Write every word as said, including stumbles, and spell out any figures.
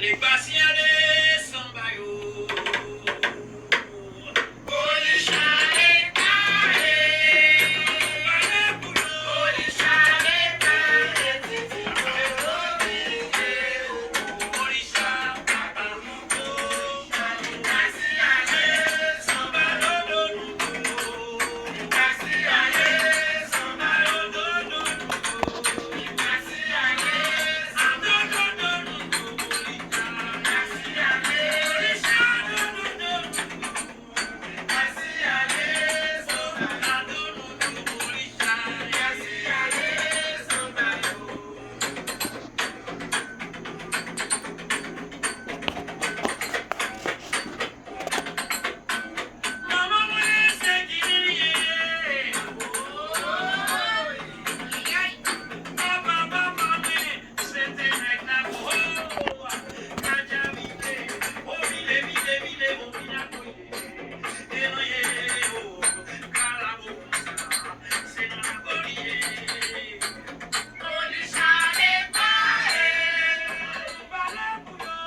Li pa siyale sanba yo. Olicha e kare. Pale pou yo. Olicha e kare, titi, titi, titi. Olicha, papa, louko. Li pa siyale sanba yo, louko. Li pa siyale sanba yo, louko. Manman mwen se ki li ye. Papa, papa mwen se te nèg la. Ka djabile, o vile, vile, vile, o vinakoye. E nan ye, o, kalabo konsa, se nan lago li ye. Olicha e kare. Pale pou yo.